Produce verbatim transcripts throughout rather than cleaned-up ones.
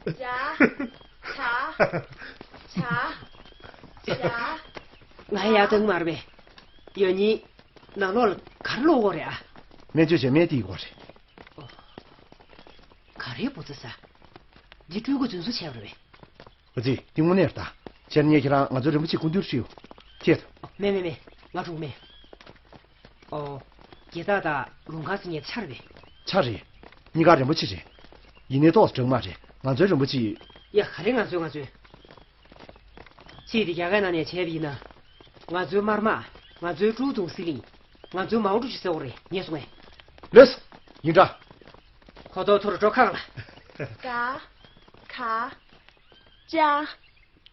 ཇ། ཇ། ཇ། ཇ། ང་ཡག་ཏུ་མར་བས། ཡོད་ཉིད་ནང་ལོགས་ལ་གར་ལོག་གོ་རེད་ཨ། སྨན་བཅོས་བྱས་སྨན་དེ་ཡི་གོ་རེད། ག་རེ་བུ་ཚ་ས། འདི་སྤྲུལ་སྐུ་རྫུན་བཟོ་བྱས་པ་རེད་པས། ཨ་ཙི། འདི་དངོས་གནས་རེད་ད། བྱས་ན་ངས་ཁྱེད་རང་ང་ཚོའི་རིན་པོ་ཆེ་སྐུ་མདུན་ཁྲིད་ཡོང་། ཁྱེད། མེད་མེད་མེད། ང་འགྲོ་གི་མེད། ཨོ། དགེ་རྟག་དང་ལུང་ཁང་ཟེར་མཁན་ཆ་རེད་པས། ཆ་རེད། གཉིས་ཀ་རིན་པོ་ཆེ་རེད། ཡིན་ནའི་ཏོག་ཙམ་འདྲ་མ་རེད། ང་ཚོའི་རིན་པོ་ཆེ། ཡ། ག་རེ་ང་ཚོའི་ང་ཚོའི། ཁྱེད་དེ་རྒྱ་སྐད་ནང་ནས་བྱས་པ་ཡིན་ན། ང་ཚོའི་དམར་དམག་ང་ཚོའི་ཀྲུའུ་ཏུང་སི་ལིང་། ང་ཚོའི་མའོ་ཀྲུའུ་ཞི་ཟེར་བ་རེད། ངས་གསུང་ངས། ལེས། ཡིན་འདྲ། གོ་ཐོག་ཐོ་རུ་འགྲོ་ཁག་ལ། ཀ། ཁ། ཅ།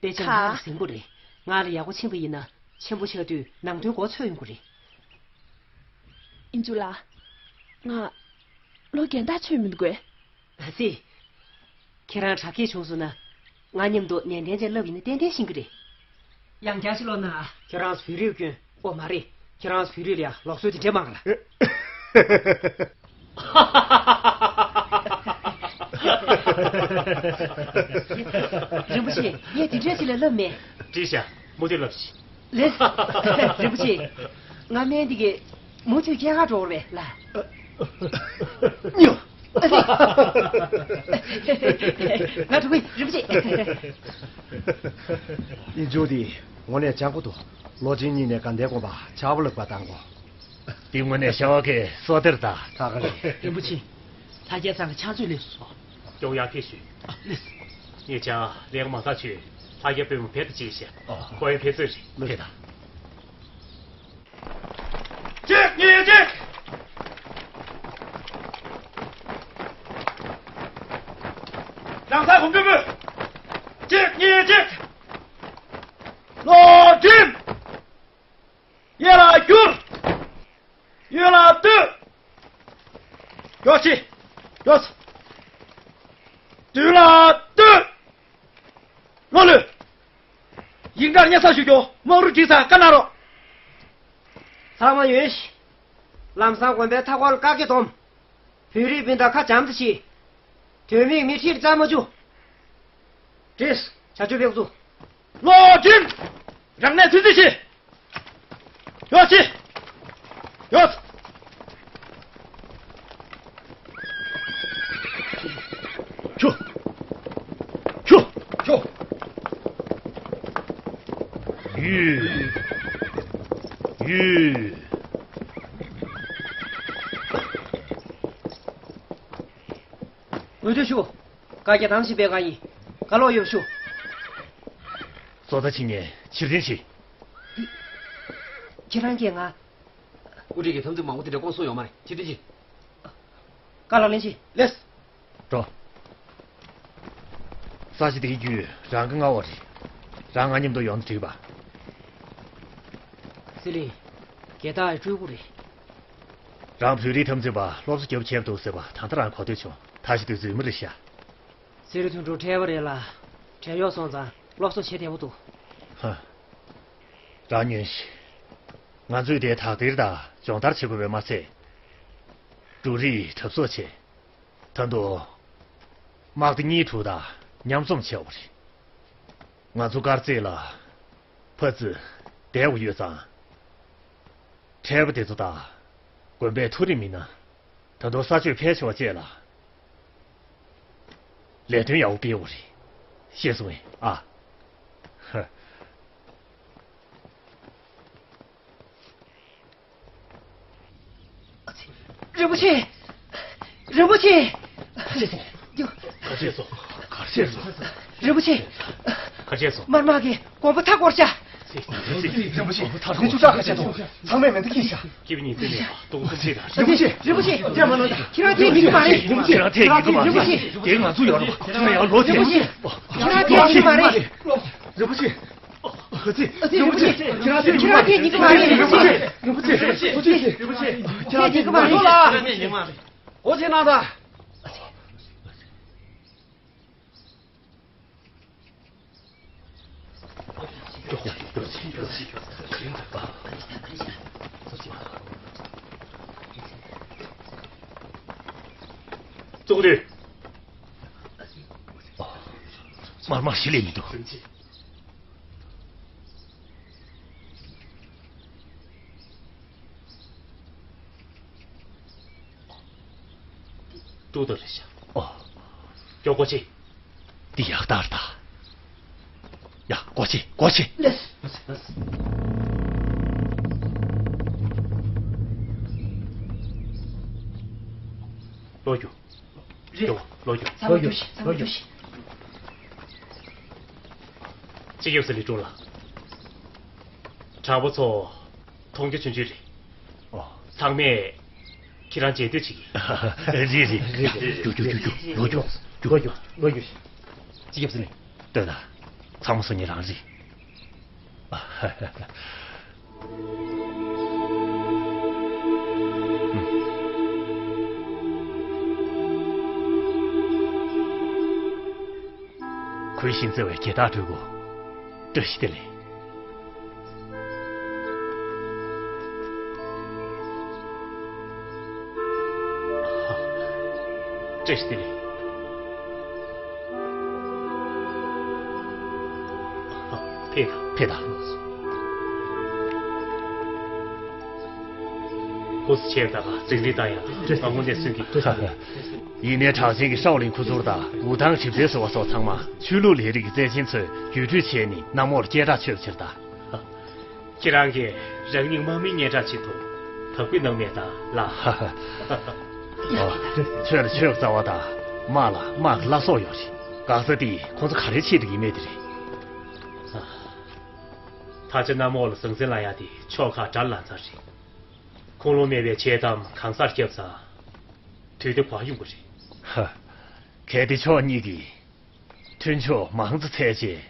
དཔེ་ཆ་ཁ། ང་ལ་ཟིན་པོ་རེད། ང་ལ་ཡག་པོ་ཕྱིན་པ་ཡིན་ན་ཆེན་པོ་ཆགས་དུས་ནང་དོན་མགོ་ཚོད་ཡོང་གི་རེད། ཨིན་ཇུ་ལགས། ང་ལོ་རྒན་ཐག་ཆོད་མི་འདུག་གས། ཨ་ཙི། ཁྱེད་རང་དྲག་སྐྱེད་བྱུང་སོང་ན། ང་མཉམ་དུ་ནན་ཏན་ཅན་བསླབ་ཡིན་ན་ཏན་ཏན་ཤེས་ཀྱི་རེད། ཡང་བསྐྱར་ཞིག་ལོ་ན། ཁྱེད་རང་བོད་རིགས་སྐྱོན། ཨོ་མ་རེད། ཁྱེད་རང་བོད་རིགས་ལ་ཡ་ལུགས་སྲོལ་དེ་འདྲས་མང་ག་ལ། རིན་པོ་ཆེ། ངས་དེ་འདྲས་ཅིག་ལ་བསླབ་མེད། བྲིས་ཤག་མུ་མཐུད་བསླབ་ཤིག་ལེས། རིན་པོ་ཆེ། ང་སྨན་འདི་གས་མུ་མཐུད་སྐྱེལ་ག་འགྲོ་བར་བས་ལ། ཉོ། ང་འགྲོ་གི་རིན་པོ་ཆེ། ཨིན་ཇུ་དེ་དངོས་གནས་སྤྱང་པོ་འདུག་ལོ་ཆེན་གཉིས་ནས་དགའ་ལྡན་དགོན་པ་ཆག་པ་ལུག་པ་བཏང་གོ། འདི་དངོས་གནས་ཤ་བ་ཁའི་སོ་ཐེར་ད། ད་ག་རེད། རིན་པོ་ཆེ། ལྷ་རྒྱལ་ཚང་གི་ཕྱག་མཛོད་སླེབས་སོང་། སྐྱོང་ཡག་གི་ཞུས། ཨ། ལེས། ངས་ཀྱང་ལས་ཀ་མ་ཚར་ཆོད་ལྷ་རྒྱལ་པོས་མོ་བེད་དུ་བྱས་ཤག་ཨ། ཁོ་ཡང་ཕེབས་ཚོད་རེད། ལོ་ཁེ་ད། གཅིག་གཉིས་གཅིག་རང་ས་གོམ་བུ་བུ། གཅིག་གཉིས་གཅིག་བློ་སྒྲིམ། གཡས་ལ་བསྒྱུར། གཡོན་ལ་ལྟོས། མགྱོགས་ཤིག་མགྱོགས་སོ། མདུན་ལ་ལྟོས། བློ་ལོས། ཡིག་འདྲ་སྙན་སེང་ཞུ་རྒྱུ། དམག་རུ་སྒྲིག་ཚར། བཀའ་གནང་རོགས། ཚང་མ་ཉོན་ཞིག་ལམ་སང་དགོན་པའི་མཐའ་འཁོར་ལ་བཀག་རྒྱ་སྡོམ། བོད་རིགས་སྤུན་ཟླ་ཁ་འཇམ་དུ་བྱེད། དོན་མེད་མི་ཁྲིར་རྩར་མ་འཇུ། བྲིས། བྱ་སྤྱོད་སྤེལ་ཚུལ། བློ་སྒྲིམ། རང་གནས་ཐུགས་རྩིས་བྱེད། ཡོ་ཆི། ཡོ། ཁྱོ། ཁྱོ། ཁྱོ། ཡུ། ཡུ། འོས་བསྡུ་ཞུ། བཀའ་རྒྱ་དང་ཞིག་པའི་བཀའ་ཡིན། བཀའ་ལོག་ཡོད་ཞུ། བཟོ་ལྟ་ཕྱི་ཉིན་ཕྱིར་འཐེན་བྱེད། ཁྱེད་རང་གིས་ང་། དབུ་ཁྲིད་ཀྱི་འཐབ་འཛིང་མང་པོ་དེ་འདྲ་བསྐོང་གསོ་ཡོད་མ་རེད། ཕྱིར་འཐེན་བྱེད། བཀའ་ལག་ལེན་བྱེད། ལེས། འགྲོ། ས་གཞི་དེའི་རྒྱུད་རང་གི་མངའ་འོག་རེད། རང་ང་མཉམ་དུ་ཡོང་ན་འགྲིག་པ། ཟི་ལིང་། དགེ་རྟག་ཡི་སྤྲུལ་སྐུ་རེད། རང་བོད་རིགས་འཐབ་འཛིང་པ་སློབ་གསོ་རྒྱབ་བྱས་འདུག་ཟེར་བ་ད་ལྟ་རང་གོ་ཐོས་བྱུང་། ད་ཞིག་དུས་རྫུན་མ་རེད་ཤག་ཟེར་དུས་འགྲོ་འཕྲལ་བ་རེད་ལ། བྲན་གཡོག་སོང་ཙང་སློབ་གསོ་བྱེད་བདེ་པོ་འདུག་ཧ། རང་ཉོན་ཞིག་ང་ཚོས་དེ་དག་ཐེར་དང་སྦྱོང་བརྡར་བྱེད་དགོས་པས་མ་ཚད། འབྲུ་རིགས་གྲབས་གསོག་བྱས། ད་དུང་། དམག་སྡེ་གཉིས་དྲུག་དང་མཉམ་འཛོམས་བྱས་པ་རེད། ང་ཚོ་དཀར་མཛེས་ལ། ཕ་ཙི། བསྡད་དགོས་ཡོད་ཙང་། ཁྲལ་པ་དེ་ཚོ་དང་། དགོན་པའི་མཐོ་རིམ་མི་སྣ། ད་དུང་ས་ཆོས་ཕལ་ཆེ་བ་བཅས་ལ། ལས་དོན་ཡག་པོ་སྤེལ་དགོས་རེད། ཤེས་སོང་ངས་ཨ། ཧ། རིན་པོ་ཆེ། རིན་པོ་ཆེ། ཁ་ཆེ་སོང་། ཁ་ཆེ་སོང་། ཁ་ཆེ་སོང་། རིན་པོ་ཆེ། ཁ་ཆེ་སོང་། དམར་དམག་གིས་དགོན་པ་མཐའ་བསྐོར་བྱ། རིན་པོ་ཆེ། རིན་པོ་ཆེ། ཁ་ཆེ་སོང་། ཚང་མས་མེ་མདའ་འཁྱེར་ཤག་ཚང་མས་མེ་མདའ་འཁྱེར་ཤག་སྐྱེས་བུ་གཉིས་བརྩེ་ནས་སྟོང་གསུམ་ཚེ་དང་། རིན་པོ་ཆེ། རིན་པོ་ཆེ། ཁྱེད་རང་དེ་ཉིད་མ་རེད། ཁྱེད་རང་དེ་ཉིད་མ་རེད། རིན་པོ་ཆེ། དེ་ང་ཚོ་ཡོད་རེད་པ། ཁྱེད་རང་ཡང་ལོ་དེ། རིན་པོ་ཆེ། ཁྱེད་རང་དེ་ཉིད་མ་རེད། རིན་པོ་ཆེ། ཨ་ཙི། རིན་པོ་ཆེ། ཁྱེད་རང་དེ་ཉིད་མ་རེད། རིན་པོ་ཆེ། རིན་པོ་ཆེ། རིན་པོ་ཆེ། རིན་པོ་ཆེ། ཁྱེད་རང་དེ་ཉིད་མ་རེད། འོ་ཆེ་ན་ད། ཙུང་ལི། དམར་དམར་ཞིག་ལས་མི་འདུག་ཏུ་ཏུ་རེད་ཤག་ཨོ། མགྱོགས་སྒོ་ཕྱེ། འདི་ཡག་རྟགས་རེད་ད། ཡ། སྒོ་ཕྱེ། སྒོ་ཕྱེ། ལགས། ལོག་རྒྱུགས། རེད། ལོག་རྒྱུགས། ཚང་མ་རྒྱུགས་ཤིག་ཚང་མ་རྒྱུགས་ཤིག་སྤྱི་ཁྱབ་ཟི་ལིང་ཀྲུང་ལགས། དྲག་པོ་ཚོ་མཐོང་རྒྱ་ཆུང་ཆུང་རེད། ཨོ། ཚང་མས་ཁྱེད་རང་མཇལ་འདོད་བྱེད་ཀྱི། རེད་རེད་རེད། རྒྱུགས་རྒྱུགས་རྒྱུགས་རྒྱུགས། ལོག་རྒྱུགས། རྒྱུགས། ལོག་རྒྱུགས། ལོག་རྒྱུགས། སྤྱི་ཁྱབ་ཟི་ལིང་། ལྟོས་དང་། ཚང་མ་སུ་ཉིད་རང་རེད། གུས་ཤིང་བརྩེ་བའི་དགེ་རྟག་སྤྲུལ་སྐུ། བཀྲ་ཤིས་བདེ་ལེགས། བཀྲ་ཤིས་བདེ་ལེགས། ཕེབས་དང་། ཕེབས་དང་། ཁོ་ཚོ་ཆེ་ད་ག་ཟིང་ལི་ད་ཡང་ང་དངོས་གནས་སུན་གི། ཡིན་ནའི་གྲགས་ཅན་གྱི་ཧྲའོ་ལིན་ཁུ་ཚུར་དང་ཝུ་ཐང་གྲིབ་བྲལ་ཟེར་བ་སོགས་ཚང་མ་ཆོས་ལུགས་ལས་རིགས་ཀྱི་རྩལ་ཆེན་ཚོས་བརྒྱུད་སྤྲོད་བྱས་ནས་གནམ་འོག་ལ་སྐད་གྲགས་ཆོད་པ་ཕྱིར་ད། ཁྱེད་རང་གིས་རང་ཉིད་དམག་མིའི་སྙན་གྲགས་ཆེད་དུ་དག་པའི་སྣང་མེད་དང་ལ། ཨོ། ཆོས་ལ་ཆོས་ཀྱི་རྩ་བ་དང་། དམག་ལ་དམག་གི་བླ་སྲོག་ཡོད་རེད། འགག་རྩ་དེ་ཁོང་ཚོ་ག་རེ་ཆེད་དུ་ཡིན་མེད་དེ་རེད། ད་ཆ་གནམ་འོག་ལ་ཟང་ཟིང་ལངས་ཡག་དེ་ཕྱོགས་ཁག་དགྲར་ལངས་ཚར་རེད། ཁུངས་ལུང་མེད་པའི་འཆལ་གཏམ་གང་སར་ཁྱབ་ཙང་། དུས་དེ་བབ་ཡོང་གི་རེད། ཧ། གལ་ཏེ་ཕྱོགས་གཉིས་ཀྱིས་མཐུན་ཕྱོགས་མང་ཙམ་བཙལ་རྗེས་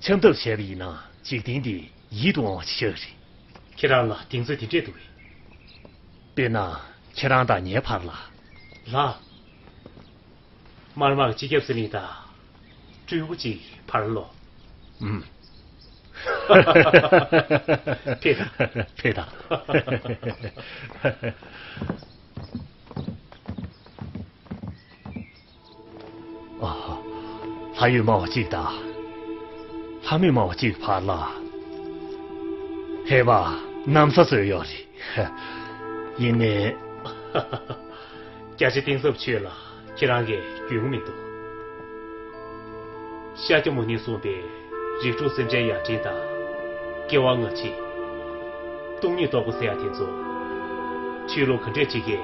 འཆམ་ཐབས་བྱས་པ་ཡིན་ན། འཇིག་རྟེན་འདི་ཡིད་དུ་འོང་བ་ཞིག་ཆགས་ཀྱི་རེད། ཁྱེད་རང་ལ་གདེང་ཚོད་དེ་འདྲས་འདུག་གས། དཔེར་ན་ཁྱེད་རང་དང་ངའི་བར་ལ། ལགས། དམར་དམག་སྤྱི་ཁྱབ་ཟི་ལིང་དང་སྤྲུལ་སྐུ་གཅིག་བར་ལོ། ཨུམ། ཕེབས་དང་། ཕེབས་དང་། ཨ། ལྷ་ཡུལ་སྨྲ་བ་གཅིག་དང་ལྷ་མི་སྨྲ་བ་གཅིག་བར་ལ་ཧེ་བ་གནམ་ས་བཟོས་ཡོད་རེད། ཡིན་ནའི། རྒྱ་ཆེ་གཏིང་ཟབ་ཆོས་ལ་ཁྱེད་རང་གིས་རྒྱུས་མངའ་མི་འདུག་ཤཱཀྱ་མུ་ནིས་གསུངས་པའི་རིགས་དྲུག་སེམས་ཅན་ཡར་འདྲེན་དང་། སྐྱེ་བ་སྔ་ཕྱི། སྟོང་ཉིད་རྟོགས་པ་ཟེར་ཡག་དེ་ཚོ་ཆོས་ལུགས་ག་འདྲས་ཅིག་གིས་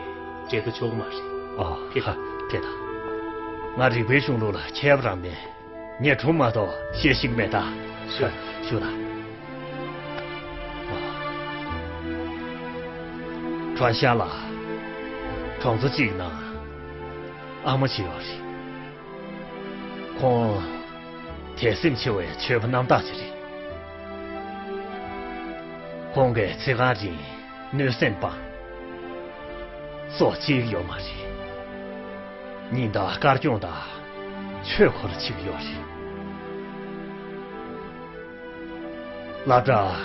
འགྲན་ཟླ་ཆོག་གི་མ་རེད། ཨོ། ཕེབས། ཧ། ཕེབས་དང་། ང་རིག་པའི་གཞུང་ལུགས་ལ་མཁས་པ་རང་མིན། ངས་སྒྲུང་མ་གཏོགས་བཤད་ཤེས་ཀྱི་མེད་ད། ཞུ། ཞུ་དང་། ཨོ། ཁྲོན་ཤང་ལ་གྲོང་ཚོ་གཅིག་ནང་ཨ་མ་ཅིག་ཡོད་རེད། ཁོང་དད་སེམས་ཆེ་བའི་ཆོས་པ་རྣམ་དག་ཅིག་རེད། ཁོང་གིས་ཚེ་གང་རིང་གནོད་སེམས་སྤངས། སྲོག་བཅད་ཀྱི་ཡོད་མ་རེད། ཉིན་ལྟར་དཀར་སྐྱོང་དང་ཆོས་སྒོ་ལ་ཕྱིན་གྱི་ཡོད་རེད། སློབ་གྲྭར་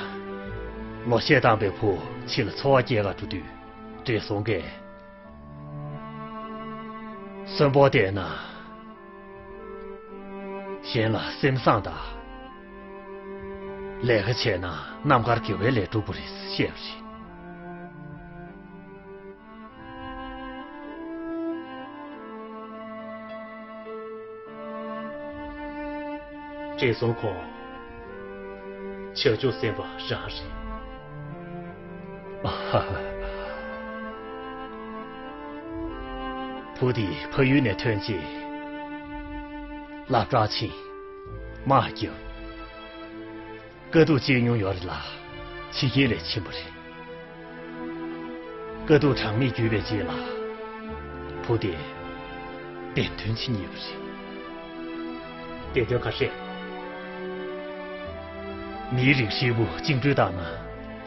ལོ་ཤས་བཏང་པའི་བུ་ཕྱི་ལ་འཚོ་བ་སྐྱེལ་གར་འགྲོ་དུས། བགྲེས་སོང་གིས། གསོན་པོ་བསྡད་ན་གཞན་ལ་སེམས་བཟང་དང་། ལས་ཀ་བྱས་ན་རྣམ་དཀར་དགེ་བའི་ལས་སྒྲུབ་པ་རེད་བཤད་པ་རེད། བགྲེས་སོང་ཁོང་བྱང་ཆུབ་སེམས་དཔའ་རང་རེད། བུ་དེ་ཕ་ཡུལ་ནས་ཐོན་རྗེས་སློབ་གྲྭར་ཕྱིན། དམག་བརྒྱབ། དཀའ་སྡུག་སྤྱད་མྱོང་ཡོད་རེད་ལ། ཕྱི་རྒྱལ་ལ་ཕྱིན་པ་རེད། དཀའ་སྡུག་གྲངས་མེད་བརྒྱུད་པའི་རྗེས་ལ། བུ་དེ་བདེན་དོན་ཇི་སྙེད་པ་རེད། བདེན་དོན་ག་རེ་རེད། མིའི་རིགས་ཧྲིལ་པོ་བཅིངས་འགྲོལ་བཏང་ན།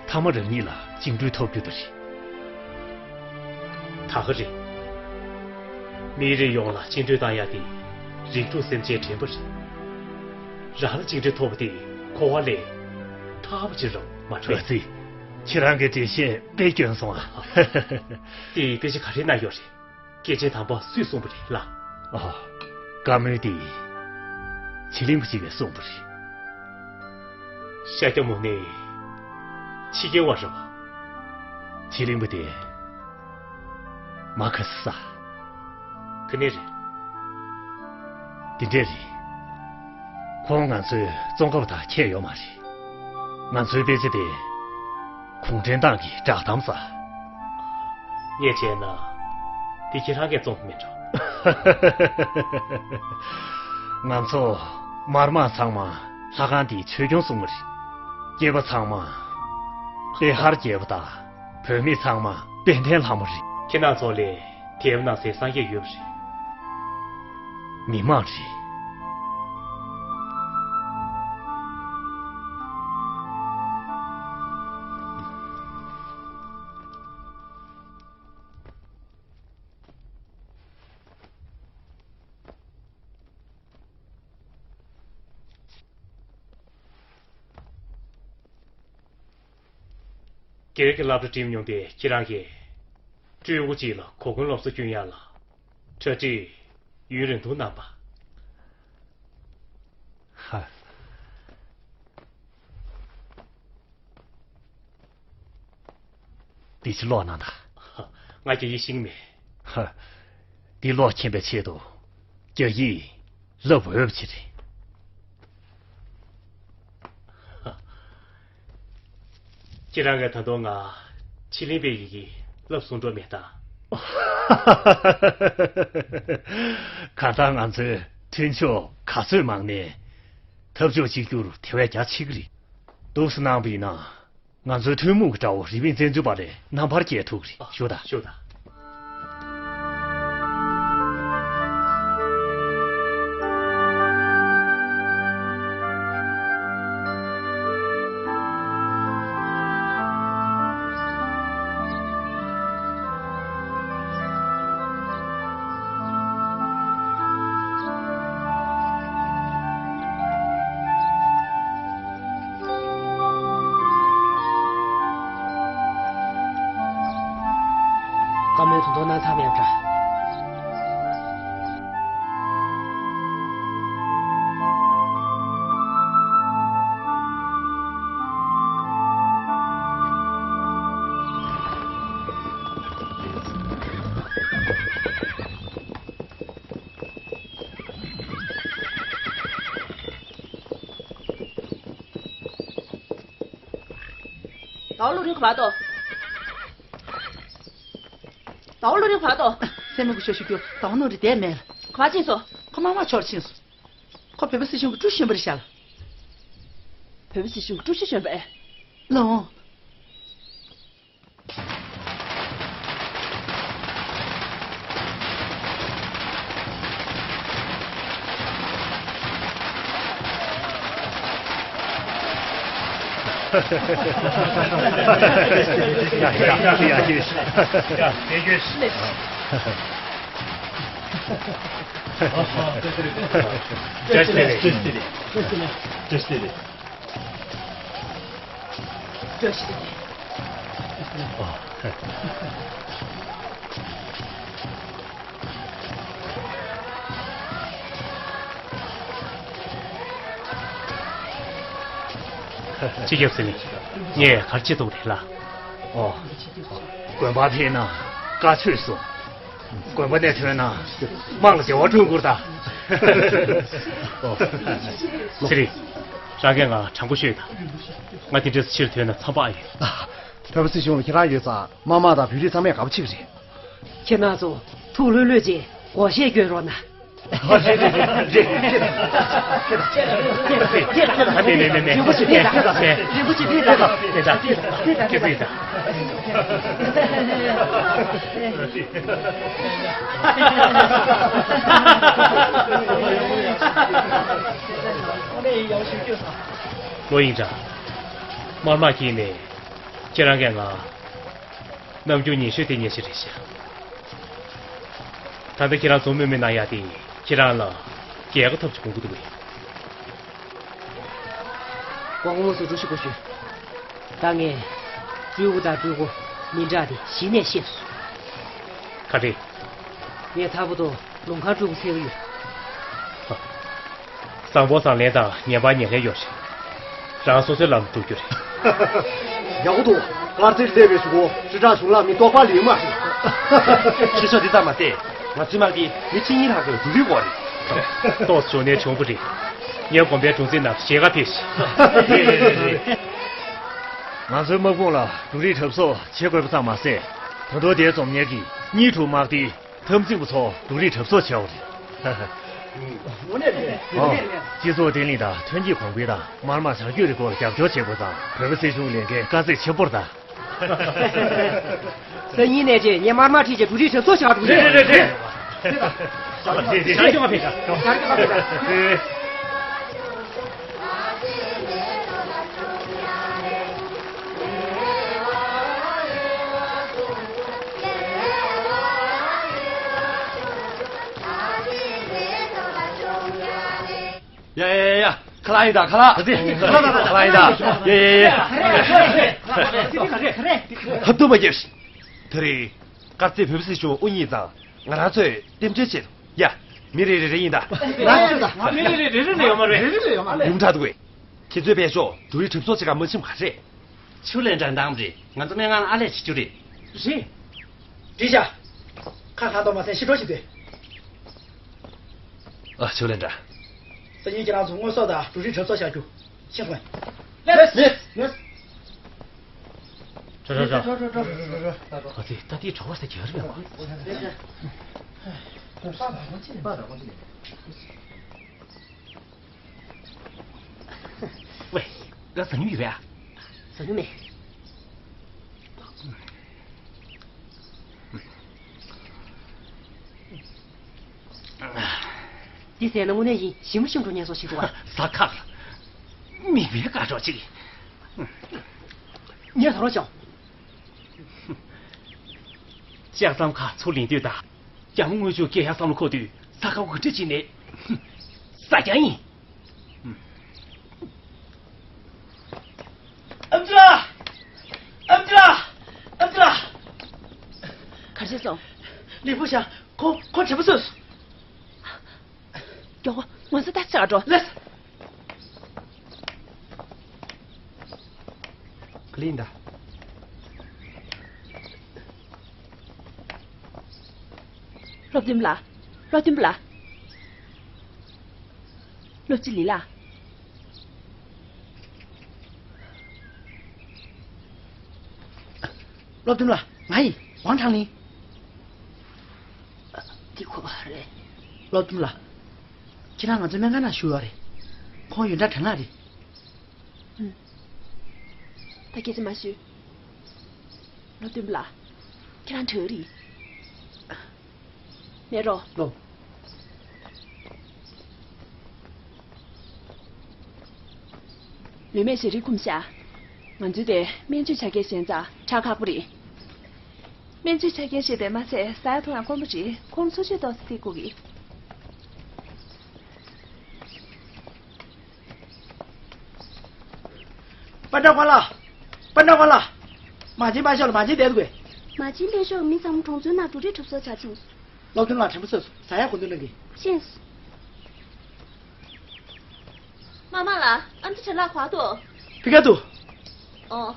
མཐའ་མ་རང་ཉིད་ལ་བཅིངས་འགྲོལ་ཐོབ་རྒྱུ་དེ་རེད། ད་ག་རེད། མིའི་རིགས་ཡོངས་ལ་བཅིངས་འགྲོལ་བཏང་ཡ་དེ་རིགས་དྲུག་སེམས་ཅན་འདྲེན་པ་རེད། རང་ལ་བཅིངས་འགྲོལ་ཐོབ་པ་དེ་འཁོར་བ་ལས་ཐར་བ་ཅིག་རེད་མ་གཏོགས། ཨ་ཙི། ཁྱེད་རང་གི་འགྲེལ་བཤད་དཔེ་སྐྱོན་སོང་ཨ། དེ་དཔེ་ཆ་ག་རེ་ན་ཡོད་རེད། སྐྱེས་ཆེན་དམ་པ་སུས་གསུངས་པ་རེད་ལགས། ཨ། བཀའ་མོལ་དེ། ཕྱི་གླིང་པ་ཅིག་གིས་གསུངས་པ་རེད། ཤཱཀྱ་མུ་ནེ་ཕྱི་རྒྱལ་བ་རེད་པ། ཕྱི་གླིང་པ་དེ་མ་ཁ་ས། དེ་ནས་རེད། དེ་འདྲས་རེད། ཁོང་ང་ཚོའི་ཙོང་ཁ་པ་དང་ཁྱད་ཡོད་མ་རེད། ང་ཚོའི་དཔེ་ཆ་དེ་གུང་ཁྲན་ཏང་གི་བསྒྲགས་གཏམ་ཟེར། ངས་བྱས་ན་དེ་ཁྱེད་རང་གིས་བཙོང་མི་འགྲོ། ང་ཚོ་དམར་དམག་ཚང་མ་ལྷ་ཁང་འདིའི་ཆོས་སྐྱོང་སྲུང་མ་རེད། སྐྱེས་པ་ཚང་མ་དཔེ་ཧར་རྒྱལ་པོ་དང་། བུད་མེད་ཚང་མ་དཔལ་ལྡན་ལྷ་མོ་རེད། ཁྱེད་རང་ཚོ་ལས་དེབ་ནང་གསལ་སངས་རྒྱས་ཡོད་པ་རེད། མི་མང་རེད། སྒེར་གྱི་སློབ་གྲྭ་འགྲིམ་མྱོང་པའི་ཁྱེད་རང་གིས་སྤྲུལ་སྐུ་གཅིག་ལ་གོ་སྐོན་སློབ་གསོ་སྐྱོན་ཡ་ལ་གྲ་སྒྲིག་ཡུན་རིང་ཐུང་གནང་པ། ཧ། འདི་ཕྱི་ཀློག་གནང་དང་། ང་རྒྱ་ཡིག་ཤེས་ཀྱི་མེད། ཧ། འདི་ཀློག་མཁྱེན་པའི་ཆེད་དུ་རྒྱ་ཡིག་བསླབ་འོས་པ་ཅིག་རེད། ཁྱེད་རང་གིས་ད་དུང་ང་ཕྱི་གླིང་པའི་ཡི་གེ་བསླབ་གསུང་འགྲོ་མེད་ད། གང་ལྟར་ང་ཚོའི་མཐུན་ཕྱོགས་ག་ཚོད་མང་ནའི་འཐབ་ཕྱོགས་གཅིག་གྱུར་དེ་བས་རྒྱ་ཆེ་གི་རེད། འདུག་སེ་གནང་བ་ཡིན་ན། ང་ཚོའི་ཐུན་མོང་གི་དགྲ་བོ་རིས་མེད་བཙན་འཛུལ་པ་ལས་རྣམ་པར་རྒྱལ་ཐུབ་ཀྱི་རེད། ཞུ་དང་། ཞུ་དང་། བཀའ་མོལ་དོན་དག་གནང་ཚར་བ་ཡིན་པ་འདྲ། ཟླ་བ་བློ་རིག་ག་པར་འདུག་ཟླ་བ་བློ་རིག་ག་པར་འདུག་སེམས་མི་དགོས་ཤོག་ཞུ་རྒྱུ། ཟླ་བ་བློ་རིག་དེར་མེད། ག་པར་ཕྱིན་སོང་། ཁོ་མ་མ་ཕྱོགས་ཕྱིན་སོང་། ཁོ་བོད་པ་སྲིད་གཞུང་གི་ཀྲུའུ་ཞི་གཞོན་པ་རེད་ཤག་བོད་པ་སྲིད་གཞུང་གི་ཀྲུའུ་ཞི་གཞོན་པ་ཨེ། ལགས་འོང་། བཀྲ་ཤིས་བདེ་ལེགས། བཀྲ་ཤིས་བདེ་ལེགས། བཀྲ་ཤིས་བདེ་ལེགས། བཀྲ་ཤིས་བདེ་ལེགས། བཀྲ་ཤིས་བདེ་ལེགས། སྤྱི་ཁྱབ་ཟེར་ནས་ངས་ག་རེ་བྱེད་ཐུབ་རེད་ལགས། ཨོ། དགོན་པར་ཕེབས་ན་བཀའ་ཆོས་གསུང་། དགོན་པ་ནས་ཐོན་ན་དམངས་ལ་བདེ་བ་བསྐྲུན་དགོས་ད། ཨོ། ཚེ་རིང་། རང་གིས་ང་དྲང་པོ་ཤོད་དང་། ང་དེ་འདྲས་ཕྱིར་ཐོན་ན་འཚམས་པ་ཨེ་ཡོད། བོད་པ་སྲིད་གཞུང་ལ་ཁྱེད་རང་ཡོད་ཙང་དམར་དམག་དང་བོད་རིགས་ཚང་མས་དགའ་པོ་བྱེད་ཀྱི་རེད། ཁྱེད་རང་ཚོ་ཐུགས་ལྷོད་ལྷོད་བྱས་སྒོར་གཞས་སྐྱོན་རོགས་གནང་། མེད་མེད་མེད་མེད། རིན་པོ་ཆེ་ཕེབས་དང་། རིན་པོ་ཆེ་ཕེབས་དང་། ཕེབས་དང་། ཕེབས་དང་། ཕེབས་དང་། ལོ་ཡིན་འདྲ། དམར་དམག་གིས་ནས་ཁྱེད་རང་གིས་ང་རྣམ་འགྱུར་ཉེ་ཤོས་དེ་ཉེ་ཤོས་རེད་ཤག་ད་ལྟ་ཁྱེད་རང་ཚོ་མོས་མོས་གནང་ཡག་དེ་ཁྱེད་རང་ལ་རྒྱལ་ཁ་ཐོབ་ཅིག་དགོངས་ཀྱི་འདུག་གས། ཀོང་ཀོང་སུ་འགྲོ་ཤི་གོ་ཤུ། ད་ངས་སྤྲུལ་སྐུ་དང་སྤྲུལ་སྐུ་མི་འདྲ་དེ་གཞི་ནས་ཤེས་སོང་། ག་རེ། ངས་ཐར་པ་དུ་ལུང་ཁང་སྤྲུལ་སྐུ་འཚོལ་གི་ཡོད། ཧ། དང་པོ་བཟང་ལན་དང་ངན་པ་ཉེས་ལན་ཡོད་རེད། རང་སོ་སོའི་ལམ་འགྲོ་རྒྱུ་རེད། ཡག་པོ་འདུག་དཀར་རྩེར་སླེབས་པའི་གཞུག་གུ་སྤྱི་བསྒྲགས་གཞུང་ལམ་མི་རྟོག་པ་ལེགས་མ་རེད། ཁྱེད་ཚོ་འདི་ཙམ་མ་ཟད། ང་ཚོའི་དམག་གིས་མི་ཆིག་གཉིས་ལྷག་གི་འབྲུ་རིགས་དགོས་རེད། ཏོག་ཙམ་ནས་བྱུང་བ་རེད། ངས་དགོན་པའི་གྲོང་གསེབ་ནང་ཞལ་ཁ་ཕེབས་ཤིག་རེད་རེད་རེད། ང་ཚོའི་དམག་དཔུང་ལ་འབྲུ་རིགས་གྲབས་གསོག་བྱེད་དགོས་པ་ཙམ་མ་ཟད། ད་དུང་དེའི་འཛོམས་གཉེར་གྱི་གཉིས་དྲུག་དམག་སྡེའི་འཐབ་འཛིང་པ་ཚོ་འབྲུ་རིགས་གྲབས་གསོག་བྱས་པ་རེད། དངོས་གནས་རེད། ཨོ། སྤྱི་ཚོགས་བརྟན་ལྷིང་དང་ཐོན་སྐྱེད་གོང་འཕེལ་དང་དམར་དམག་བྱ་སྤྱོད་རིགས་སྐོར་རྒྱབ་སྐྱོར་བྱེད་དགོས་ཙང་། བོད་པ་སྲིད་གཞུང་ལས་འགན་དཀའ་ཚེགས་ཆེན་པོ་རེད་ད། སང་ཉིན་ནས་བྱས་ངས་དམར་དམག་ཁྲིད་བྱས་འབྲུ་རིགས་གྲབས་གསོག་བྱ་བ་འགྲོ་གི་རེད། རེད་རེད་རེད། རེད་ད། རེད་རེད་རེད། ཞར་ཞོག་ག་ཕེབས་ཤག་ཞར་ཞོག་ག་ཕེབས་ཤག་ཡ་ཡ་ཡ་ཡ། ཁ་ལག་ཡིན་ད། ཁ་ལག་ཁ་ལག་ཡིན་ད། ཡ་ཡ་ཡ། ཧ་ཏུ་མ་རྒྱབ་ཤིག་དེ་རིང་དཀར་རྩེ་བོད་པ་སྲིད་གཞུང་དབུ་བརྙེས་ཙང་། ང་རང་ཚོས་རྟེན་འབྲེལ་བྱེད། ཡ། མི་རེ་རེ་རེ་ཡིན་ད། ང་ཚོས་ད། མི་རེ་རེ་རེ་རེ་ལས་ཡོད་མ་རེད། རེ་རེ་ལས་ཡོད་མ་རེད། ཡུམ་གྲགས་འདུག་གས། ཁྱེད་ཚོའི་བལ་ཤོག་འབྲུ་རིགས་གྲབས་གསོག་བྱེད་ག་མ་ཕྱིན་ག་རེད། ཆུ་ལེན་འདྲ་འདང་རེད། ང་ཚོ་སྨན་ཁང་ལ་ཨ་ལས་བྱེད་རྒྱུ་རེད། རེད། འགྲིག་བྱ། ཁ་གང་ཐོག་མ་སེང་ཤི་འགྲོ་ཞིག་དེ། ཨ་ཆུ་ལེན་འདྲ། སང་ཉིན་ཁྱེད་རང་ཚོ་དངོས་ཟོག་དང་འབྲུ་རིགས་གྲབས་གསོག་བྱ་རྒྱུ། ཤེས་སོང་ངས། ལེས། ལེས། ལེས། ཁོ་ཚོས་ད་ལྟའི་གྲོགས་པོ་ཟེར་གྱི་ཡོད་རེད་པས། ཝེ། ང་ཟ་མྱོང་ཡོད་པས། ཟ་མྱོང་མེད། འདི་ཟས་ན་དངོས་གནས་ཡིན། ཞིམ་པོ་ཞིམ་པོ་ཉན་སོང་ཞིག་འདུག་ག་ཟ་ཁག་ལ། མིག་དཔེ་དགའ་གྲོགས་ཅིག་ངས་ཟ་རོགས་ཞོག་ལྕགས་ཟམ་ཁ་ཚུར་ལེན་དུས་དང་། རྒྱ་མོ་དངུལ་ཆུ་སྐྱེལ་ཡག་བསམ་བློ་འཁོར་དུས་ཟ་ཁ་འུར་སྒྲ་བྱས་ནས་ཟ་རྒྱུ་ཡིན། ཨམ་ཆི་ལགས། ཨམ་ཆི་ལགས། ཨམ་ཆི་ལགས། ག་རེ་བྱས་སོང་། ལི་ཧྥུ་ཞང་ཁོ་ཁོ་དྲན་པ་གསོས་སོང་། མགྱོགས་པོ་ང་ཚོ་ལྟ་ཆ་འགྲོ། ལེས། ག་ལེ་ཡིན་ད། སློབ་སྟོན་པ་ལགས། སློབ་སྟོན་པ་ལགས། སློབ་སྤྱི་ལི་ལགས། སློབ་སྟོན་པ་ལགས། ང་ཡིན། ཝང་ཁྲང་ལིན། འདི་ཁོ་རེད། སློབ་སྟོན་པ་ལགས། ཁྱེད་རང་ང་ཚོའི་སྨན་ཁང་ནང་བཞུགས་ཡོད་རེད། ཁོང་ཡོན་ཀྲང་ཁྲེན་ལགས་རེད། ཨུམ། ད་སྐད་ཆ་མ་ཤོད། སློབ་སྟོན་པ་ལགས། ཁྱེད་རང་དྲག་རེད། ནེ་རོ། ལོ། ལུས་སྨན་ཞལ་རས་ཁུངས་བཞག་ང་ཚོའི་དེ་སྨན་བཅོས་ཆ་རྐྱེན་ཞན་ཙང་དྲག་ཁག་པོ་རེད། སྨན་བཅོས་ཆ་རྐྱེན་ཞན་པས་མ་ཚད་ཟ་ཡག་འཐུང་ཡག་དཀོན་པོ་རེད། ཁོང་ཚོ་ཚོད་ཏོག་ཙམ་རྩེད་དགོས་ཀྱི། པ་ཏྲ་ཀ་ལ། པ་ཏྲ་ཀ་ལ། མ་བྱན་པ་ཤོག་ལ་མ་བྱན་བསྡད་དགོས། མ་བྱན་པ་ཤོག་མི་ཚང་མ་གྲོང་ཚོའི་ནང་འབྲུ་རིགས་གྲབས་གསོག་བྱ་བྱུང་། སློབ་སྟོན་ལགས་དྲན་པ་གསོས་སོང་། ཟ་ཡག་གོ་འདུག་གནང་གི། ཤེས། མ་མ་ལགས། ཨམ་ཆི་ཁྲེན་ལགས་ག་པར་འདུག་ཕི་ཀ་འདུག་ཨོ།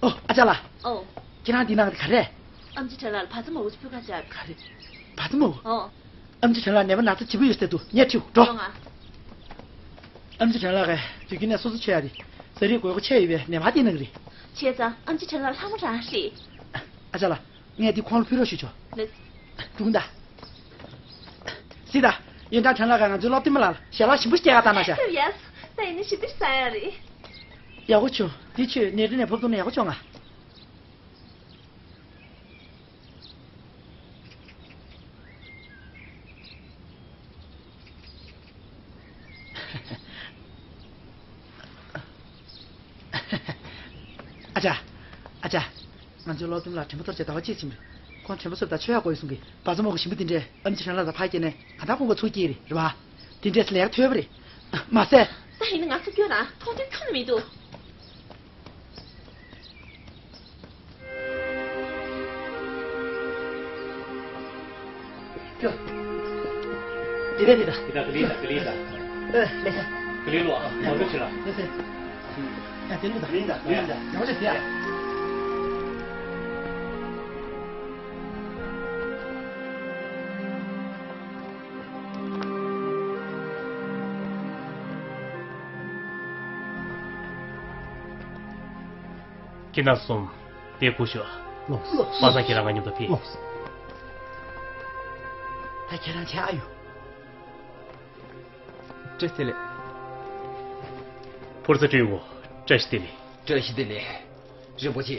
ཨོ་ཨ་ཅག་ལགས། ཨོ། ཁྱེད་རང་འདི་ནང་ག་རེ། ཨམ་ཆི་ཁྲེན་ལགས་ལ་བ་ཚ་མོག་གི་ཕུད་ཁ་བཅར། ག་རེ། བ་ཚ་མོག་ཨོ། ཨམ་ཆི་ཁྲེན་ལགས་ནད་པ་ན་ཚ་ལྗིད་པོ་ཡོད་ཟེར་འདུག་ངས་ཁྲིད་འགྲོ། འགྲོ་ང་། ཨམ་ཆི་ཁྲེན་ལགས་ཀྱིས་དུས་རྒྱུན་ནས་སོ་སོ་མཆོད་ཡག་དེ་ཟས་རིགས་དགོས་མཁོ་ཆེ་ཡོད་པའི་ནད་པར་བསྟེན་གནང་གི་རེད། བྱས་ཙང་ཨམ་ཆི་ཁྲེན་ལགས་ལྷ་མོ་རང་རེད། ཨ་ཅག་ལགས། ངས་འདི་ཁོང་ལ་ཕུལ་རོགས་ཞུས་ཆོག་ལགས། སྒྲུང་ད། སི་ད། ཡོན་ཀྲང་ཁྲེན་ལགས་ཀྱིས་ང་ཚོའི་སློབ་སྟོན་པ་ལགས་ལ་ཞལ་ལག་ཞིམ་པོ་སྐྱེལ་ག་བཏང་གནང་ཤག་ཡ། ད་ཡིན་ན་ཞིམ་པོ་ཟ་ཡག་རེད། ཡག་པོ་བྱུང་། འདི་ཁྱོད་ནད་རིམས་ནད་ཕབ་ཐུབ་ན་ཡག་པོ་བྱུང་ང་། ཨ་ཅག་ཨ་ཅག་ང་ཚོའི་སློབ་སྟོན་པ་ལགས་དྲན་པ་གཏོར་བྱས་ཟླ་བ་གཅིག་ཕྱིན་པ་རེད། ཁོང་དྲན་པ་གསོས་པ་དང་མཆོད་ཡག་དགོས་ཡོད་གསུང་གི། བ་ཚ་མོག་གི་ཞིམ་པོ་དེ་འདྲས་ཨམ་ཆི་ཁྲེན་ལགས་དང་ཕར་སྐྱེལ་ནས་གང་ལྟར་ཁོང་གིས་ཚུར་སྐྱེལ་གྱི་རེད། རེད་པ། དེ་འདྲས་ལས་ཀ་ཐོས་པ་རེད། མ་ཟད། ད་ཡིན་ན་ང་ཚོ་སྐྱོན་ན་མཐོང་དོན་ཁྱོན་ནས་མི་འདུག་ཀྱོ། དེ་ནས་དེ་ད། དེ་ད་ག་ལེ་ད་ག་ལེ་ད། ཨེ། ལེ་ཤ། ཀི་ལི་ལོ་ཨ། མ་འགྲོ་ཆེ་ལ། ལེ་ཤ། ཨ། དེ་འདྲ་ད། ལིན་ད། ལིན་ད། ཡག་པོ་བྱས་ཟེར་ཡ། ཁྱེད་རྣམ་གསུམ་དེ་སྒུག་ཤོག་ལགས་སོ། པ་སངས་ཁྱེད་རང་ང་མཉམ་དུ་ཕེབས། ལགས་སོ། ད་ཁྱེད་རང་ཆགས་ཡོད། བཀྲ་ཤིས་བདེ་ལེགས། ཕུར་ཚ་སྤྲུལ་སྐུ། བཀྲ་ཤིས་བདེ་ལེགས། བཀྲ་ཤིས་བདེ་ལེགས། རིན་པོ་ཆེ།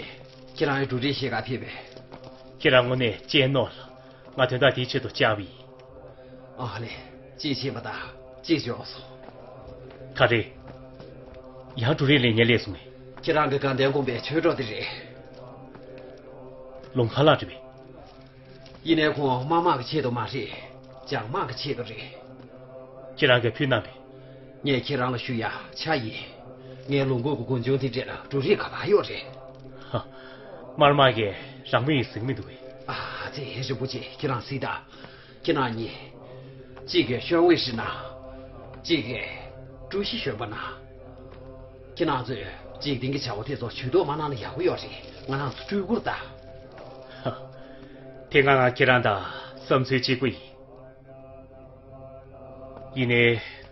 ཁྱེད་རང་ཡང་འབྲུ་རིགས་ཤེས་ག་ཕེབས་པས། ཁྱེད་རང་དངོས་གནས་གཅེས་ནོར་ལ། ང་དོན་དག་དེའི་ཆེད་དུ་བཅར་བ་ཡིན། ཨ་ལེ། གཅེས་ཆེན་པ་དང་གཅེས་ཆེ་འོ་སོ། ག་རེ། ཡང་འབྲུ་རིགས་ལེན་མཁན་སླེབས་སོང་ངས། ཁྱེད་རང་གི་དགའ་ལྡན་དགོན་པའི་ཆོས་གྲོགས་དེ་རེད། ལུང་ཁ་ལགས་རེད་པས། ཡིན་ནའི་ཁོང་དམར་དམག་གི་ཆེད་དུ་མ་རེད། ལྗང་དམག་གི་ཆེད་དུ་རེད། ཁྱེད་རང་གིས་ཕུལ་གནང་པས། ངས་ཁྱེད་རང་ལ་ཞུ་ཡ་ཆ་ཡིན། ངའི་ལུང་ཁུག་གི་དགོན་ཆུང་དེ་འདྲ་ལ་འབྲུ་རིགས་ག་པར་ཡོད་རེད། ཧ། དམར་དམག་གིས་རང་མི་ཡིས་ཟིན་མི་འདུག་གས། ཨ་ཙི། རིན་པོ་ཆེ། ཁྱེད་རང་གཟིགས་དང་། ཁྱེད་རང་གཉིས། གཅིག་གིས་ཤོན་ཝེ་ཧྲི་གནང་། གཅིག་གིས་ཀྲུའུ་ཞི་གཞོན་པ་གནང་། ཁྱེད་རང་ཚོས་འཇིག་རྟེན་གྱི་བྱ་བ་དེ་ཚོ་ཇུས་གཏོགས་མ་གནང་ན་ཡག་པོ་ཡོད་རེད། ང་རང་ཚོ་སྤྲུལ་སྐུར་གདའ། ཧ། དེ་སྔ་ང་ཁྱེད་རང་དང་བསམ་ཚུལ་གཅིག་པ་ཡིན། ཡིན་ནའི་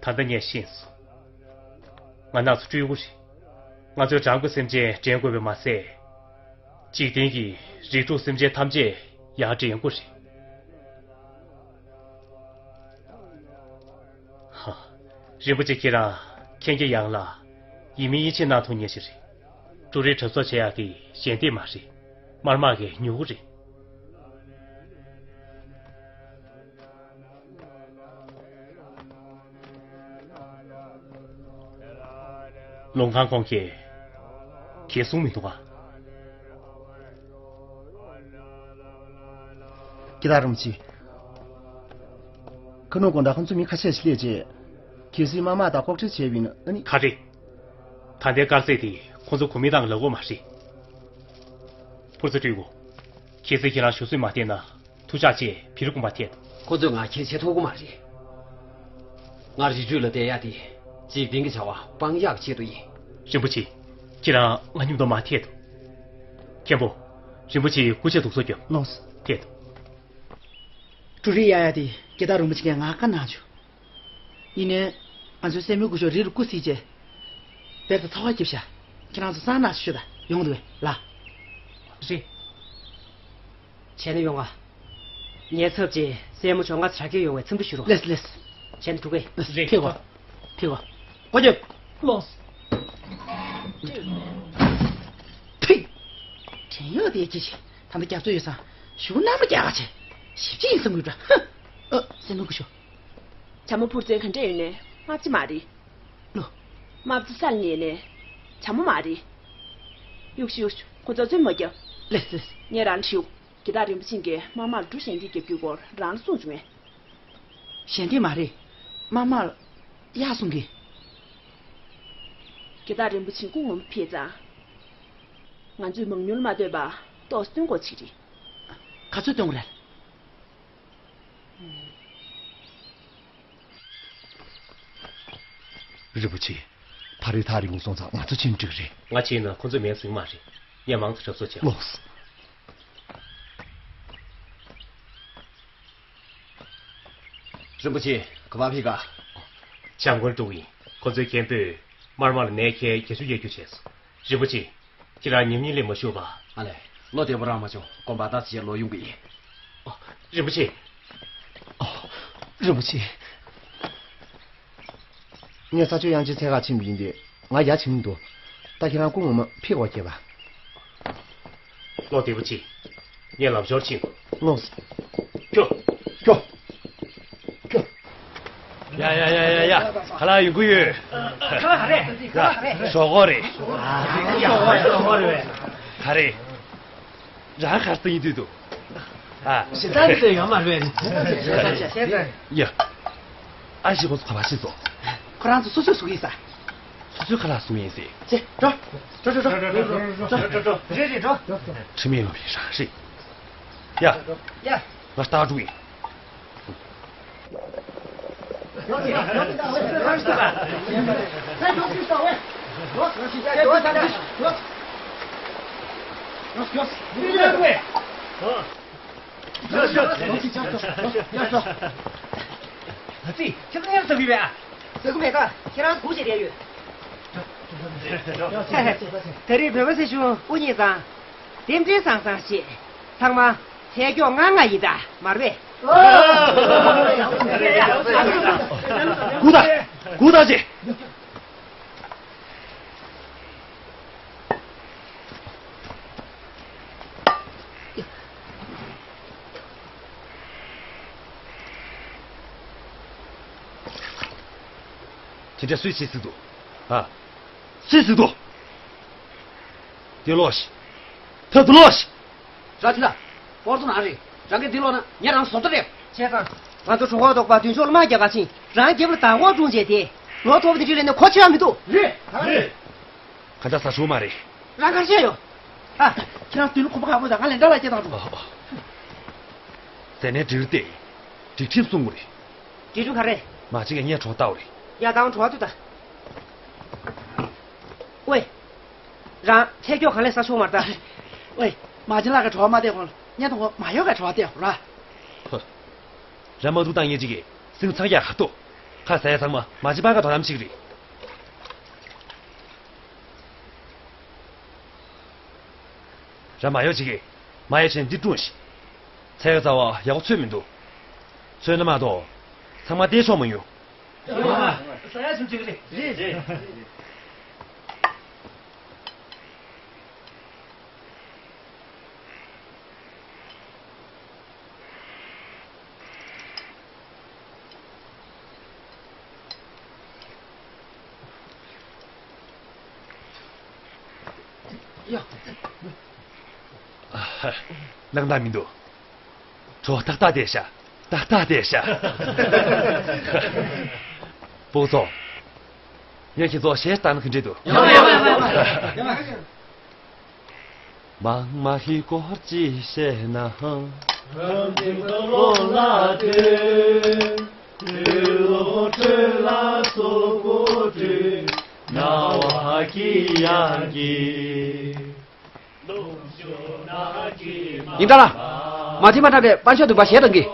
ད་ལྟ་ངས་ཤེས་སོང་། ང་རང་ཚོ་སྤྲུལ་སྐུ་རེད། ང་ཚོས་བྲམ་ཟེ་སེམས་ཅན་འདྲེན་དགོས་པས་མ་ཟད། འཇིག་རྟེན་གྱི་རིགས་དྲུག་སེམས་ཅན་ཐམས་ཅད་ཡང་འདྲེན་དགོས་རེད། ཧ། རིན་པོ་ཆེ། ཁྱེད་རང་མཁྱེན་རྒྱ་ཡངས་ལ། ཡིན་མིན་ཡིད་ཆེས་གནང་ཐུབ་མཁན་ཞིག་རེད། འབྲུ་རིགས་གྲབས་གསོག་བྱེད་ཡག་གི་ཞལ་འདེབས་མ་རེད། དམར་དམག་གི་མྱུ་གུ་རེད། ལུང་ཁང་ཁོང་གིས་གང་ཡང་གསུངས་མི་འདུག་ག། སྐྱེ་བདག་རིན་པོ་ཆེ། ཁ་ནང་དགོང་དག་ཁོང་ཚོ་མི་ཁ་ཤས་ཤིག་སླེབས་རྗེས། གལ་སྲིད་དམར་དམག་དང་ལྐོག་འབྲེལ་བྱས་པ་ཡིན་ན། ཨ་ནི། ག་རེ། ད་ལྟའི་དཀར་ཟས་དེ་ཁོང་ཚོ་གོ་མི་དང་ལབ་དགོས་མ་རེད། ཕུར་ཚ་སྤྲུལ་སྐུ། གལ་སྲིད་ཁྱེད་རང་ཞུ་སྲོལ་མ་བསྟན་ན། ཐུགས་ཅག་ཅེས་བེ་རི་ཀུམ་པ་ཐད་དོ། ཁོ་ཚོས་ང་ཁྱེད་བྱེད་ཐུབ་ཀྱི་མ་རེད། ང་རི་ཁྲོད་ལ་བསྡད་ཡ་དེ་འཇིག་རྟེན་གྱི་བྱ་བ་སྤང་ཡག་ཆེད་དུ་ཡིན། རིན་པོ་ཆེ། ཁྱེད་རང་ང་མཉམ་དུ་མར་ཐད་དོ། མཁན་པོ། རིན་པོ་ཆེའི་སྐུ་ཕྱྭ་དུག་སོ་རྒྱོབ། ལགས་སོ། ཐད་དོ། འབྲུ་རིགས་གཡར་ཡ་དེ་སྐྱེ་བདག་རིན་པོ་ཆེ་ངས་ང་བཀའ་གནང་བྱུང་། ཡིན་ནའི། ང་ཚོའི་སྲས་མོའི་སྐུ་ཞབས་རི་ལ་སྐུ་གཟིགས་རྗེས། བེར་དང་ཚ་བ་རྒྱབ་ཤག་ཁྱེད་རང་ཚོ་སང་ནངས་ཤོད་དང་། ཡོང་འདུག་གས་ལགས། རེད། བྱས་ན་ཡོང་ང་། ངའི་ཚབ་བྱས་སྲས་མོ་མཆོག་ང་ཚོ་དྲ་རྒྱའི་ཡོང་བའི་འཚམས་འདྲི་ཞུ་རོགས། ལགས་ལགས། བྱས་ན་འགྲོ་གི། ལགས། ཕེབས་དགོས། ཕེབས་དགོས། སྒོ་རྒྱབ། ལགས། ཕེབས། བྲན་གཡོག་དེ་སྐྱིད་ཆེ། ད་ལྟ་རྒྱ་མཚོ་ཡོད་ཙང་གཞུག་གུ་མནའ་མ་རྒྱག་ག་བྱེད། ཞིབ་ཅིག་ཡིན་བསམ་གྱི་འདྲ། ཧ། ཨ། སྲས་མོ་སྐུ་ཞབས། བྱ་མོ་ཕུར་ཚོན་ག་འདྲ་ཡོད་ནའི་དམར་ཆ་མ་རེད། ལོ། དམར་ཆ་སང་ཉལ་ནའི་བྱ་མོ་མ་རེད། གཡུག་ཤོག་གཡུག་ཤོག་ཁོ་ཚོ་རྩོད་མ་རྒྱབ། ལགས་ལགས། ངས་རང་ལ་དྲིའོ། སྐྱེ་བདག་རིན་པོ་ཆེ་གིས་དམར་དམག་ལ་འབྲུ་ཞལ་འདེབས་རྒྱག་རྒྱུའི་སྐོར་རང་ལ་གསུངས་བྱུང་ངས། ཞལ་འདེབས་མ་རེད། དམར་དམག་ལ་གཡར་གསུང་གི། སྐྱེ་བདག་རིན་པོ་ཆེ་སྐུ་ངོ་མ་ཕེབས་ཙང་། ང་ཚོས་མང་ཉུང་ལ་མ་ལྟོས་པར་ཏོག་ཙམ་སྟོན་དགོས་ཅིག་རེད། ག་ཚོད་སྟོན་དགོས་རེད། རིན་པོ་ཆེ། ད་རེས་ཐག་རིང་པོ་སོང་ཙང་ང་ཚོ་ཕྱིན་འགྲིག་རེད། ང་ཕྱིན་ན་ཁོ་ཚོས་མེད་ཟིན་མ་རེད། ངས་མང་དུ་གྲབས་གསོག་བྱེད། ལགས་སོ། རིན་པོ་ཆེ། ག་པར་ཕེབས་ག། བྱམས་མགོན་འགྲོ་གི་ཡིན། ཁོ་ཚོའི་མཁན་པོས་དམར་དམག་ལ་ནས་ཁལ་བརྒྱད་ཅུ་གཡར་རྒྱུ་བྱས་སོང་། རིན་པོ་ཆེ། ཁྱེད་རང་ཉིན་གཉིས་སླེབས་མ་བཞུགས་པ། ཨ་ལས། བློ་བདེ་པོ་རང་མ་བྱུང་། དགོན་པར་ལྟ་ཞིབ་ལོག་ཡོང་གི་ཡིན། ཨོ། རིན་པོ་ཆེ། ཨོ། རིན་པོ་ཆེ། ངས་ས་ཆུ་གཡང་ཆེན་འཚོལ་གར་ཕྱིན་པ་ཡིན་ཏེ། ང་ཡར་ཕྱིན་འདུག་ད་ཁྱེད་རང་སྐུ་ངོ་མ་ཕེབས་དགོས་ཀྱི་པ། བློ་བདེ་པོ་ཅིག་ངས་ལམ་ཞོར་ཕྱིན། ལོངས། ཁྱོ། ཁྱོ། ཁྱོ། ཡ་ཡ་ཡ་ཡ་ཡ། ཁ་ལག་ཡོང་གི་ཡོད། ཁ་ལག་ག་རེ། ཁ་ལག་ག་རེ། ཞོག་ཁོག་རེད། ཞོག་ཁོག་རེད། ག་རེ། རང་གར་སང་ཡིན་དུས་འདུག་ཨ། ཞེ་དྲག་ནི་ཡོད་མ་རེད། ཡ། ཨ་ཞེ་ཁོ་ཚོ་ག་པར་ཕྱིན་སོང་། ཁོ་རང་ཚོ་སོ་སོས་བཟོ་གི་ཡིན་ས། སོ་སོའི་ཁ་ལག་བཟོ་གི་ཡིན་ཟེར། ཅེ། འགྲོ། འགྲོ་འགྲོ་འགྲོ། རེད་རེད་འགྲོ། ཁྲིམས་མེད་ལུགས་མེད་རང་རེད། ཡ། ཡ། ང་ལྟ་འགྲོ་ཡིན། ཨ་ཙི། ཁྱེད་ཚོ་གཉེར་ཐུབ་ཡོད་པས། ཟ་གི་མེད་ཀ། ཁྱེད་རང་སྒུག་བྱས་བསྡད་ཡོད། ད་རེས་བོད་པ་སེར་ཆུང་དབུ་བརྙེས་ཙང་། རྟེན་འབྲེལ་བཟང་བཟང་བྱེད། ཚང་མ་ཚེ་མཆོག་ལྔ་ལྔ་ཡིན་ད་མ་རེད་པས། སྒུག་ད། སྒུག་ད་ཅེ། དེ་འདྲ་སུས་བྱེད་སྲིད་དོ། ཨ། སུས་སྲིད་དོ། འདི་ལོག་ཤིག་ད་འདི་ལོག་ཤིག་ར་ཅི་ད། སྤོར་ཚོ་ན་རེད། རང་གིས་འདི་ལོག་ན་ངས་རང་བཟོ་ལྟ་རེད། བྱས་ཙང་། ང་ཚོ་གྲོད་ཁོག་ལྟོགས་པ་མདུན་ཕྱོགས་ལ་དམག་རྒྱག་ག་ཕྱིན། རང་རྒྱབ་ལ་བདག་པོ་སྒྲུང་བྱས་ཏེ། ལོ་ཐོག་པ་དེ་འདྲ་ལས་ནས་གོ་ཆོད་ཡ་མི་འདུག་རེད། རེད། ག་འདྲ་ཟ་ཆོག་མ་རེད། རང་གར་བཤད་ཡོད། ཨ། ཁྱེད་རང་དུས་ལ་ཁོ་པ་ཁ་པོ་དང་ང་ལེན་འདྲ་ལ་སྐྱེ་དང་འགྲོ། ཟས་ནས་འབྲི་རུ་བལྟས། སྒྲིག་ཁྲིམས་སྲུང་དགོས་རེད། སྒྲིག་ཁྲིམས་ག་རེ། མ་བྱེད་ཀྱི་ངས་གྲོགས་ལྟ་བ་རེད། ཡ་དང་གྲོགས་ཐུག་ད། ཝེ། རང་ཚེ་སྐྱོ་གང་ལས་ས་ཆུང་མར་ད། ཝེ། མ་བྱེད་ལག་ག་གྲོགས་མ་བལྟས་གོང་ལ་ཉན་དང་གོ་མ་ཡོད་ག་གྲོགས་བལྟས་ར། ཧོ། ར་མ་འདུག་བཏང་ངེས་ཅིག་གིས་སིང་ཚང་ཡ་ཧ་ཏོ། ཁ་ཟས་ཚང་མ་མ་བྱེད་པ་ག་དོ་དམ་ཅིག་རེད། ར་མ་ཡོ་ཅིག་གིས་མ་ཡོ་ཆེན་འདི་ཀྲུང་ཞིག་ཚལ་ག་རྩ་བ་ཡག་པོ་ཚོད་མི་འདུག་ཚོད་ན་མ་གཏོགས་ཚང་མ་བལྟས་ཆོག་མ་ཡོང་། ཡོང་ཨ། ས་ཡ་ཆུང་ཆུང་རེད། རེད། ཡ། སྣང་དག་མི་འདུག་གྲོགས་ཏག་ཏག་བསྡད་ཤག་ཏག་ཏག་བསྡད་ཤག་སྤོ་ཚོ། ངས་ཁྱེད་ཚོ་གཞས་བཏང་ན་ག་འདྲ་འདུག་ཡང་ཡང་ཡང་ཡང་། མང་མ་ཧི་སྐོར་ཅིག་བཤད་ན། ལོ་ལ་དུས། དུས་ལོ་ཁྲོད་ལ་སོག་པོ་དུས། ན་བ་ཀི་ཡང་ཀི། ཡིན་ད་ལ། མ་ཐི་མ་འདྲ་བའི་དཔལ་མཆོག་བདུན་པ་གཞས་གཏོང་གི།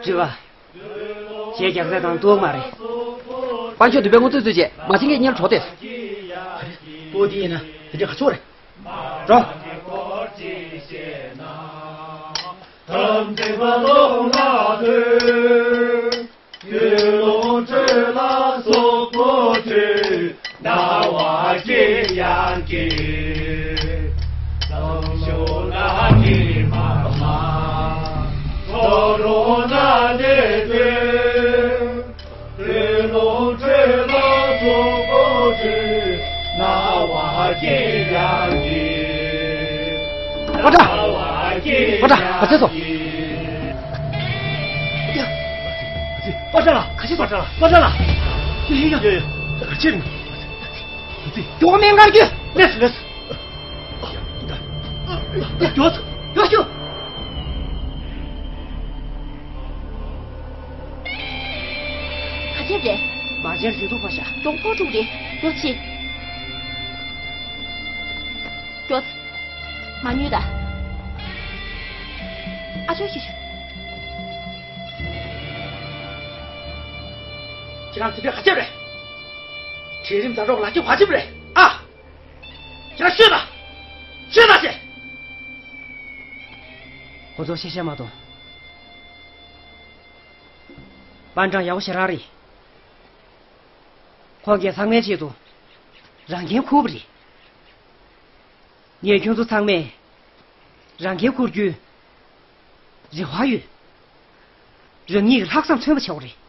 དྲི་བ། གཞས་རྒྱག་ས་དང་ཏོག་མ་རེད། དཔལ་མཆོག་བདུན་པའི་ངོ་ཚོད་བཙུད་རྗེས་མ་བྱིན་གྱི་སྙན་གྲོགས་ཏེ། པོ་ཏི་ཡིན་ན་དེ་འདྲ་ག་ཚོད་རེད། འགྲོ། པ་ཏྲ། པ་ཏྲ། ག་ཚོད་སོང་། ཡ། པ་ཏྲ་ལ། ག་ཚོད། པ་ཏྲ་ལ། པ་ཏྲ་ལ། ཡ་ཡ་ཡ། ཡ་ཡ། ག་ཚོད། ཡ། མགྱོགས་མེད་མཁར་རྒྱུ། ལེགས་སོ་ལེགས་སོ། ཡ། མགྱོགས་སོ། མགྱོགས་སོ། ག་ཚོད་རེད། མ་བྱན་རི་ཐུག་པ་ཤ། གྲོང་ཁོག་དྲུག་རེད། མགྱོགས་ཆེ། མགྱོགས། མ་ཉུལ་ད། ཨ་ཅོ་ཤི་ཤི། ཁྱེད་རང་དེ་འདྲ་ག་ཚོད་རེད། གྲལ་རིམ་ད་རོགས་ལ་ཁྱོད་ག་ཚོད་རེད་ཨ། ཁྱེད་རང་ཤོད་ད། ཤོད་ད་ཟེར། ཁོ་ཚོ་ཤེས་བྱ་མ་གཏོང་། པན་ཀྲང་ཡག་པོ་ཞེ་དྲག་རེད། ཁོང་གིས་ཚང་མའི་ཆེད་དུ་རང་འགན་འཁུར་བ་རེད། ངས་ཁྱོད་ཚོ་ཚང་མས་རང་འགན་འཁུར་རྒྱུའི་རེ་བ་ཡོད། རང་ཉིད་ཀྱི་ལྷག་བསམ་མཚོན་པ་བྱེད་དགོས་རེད།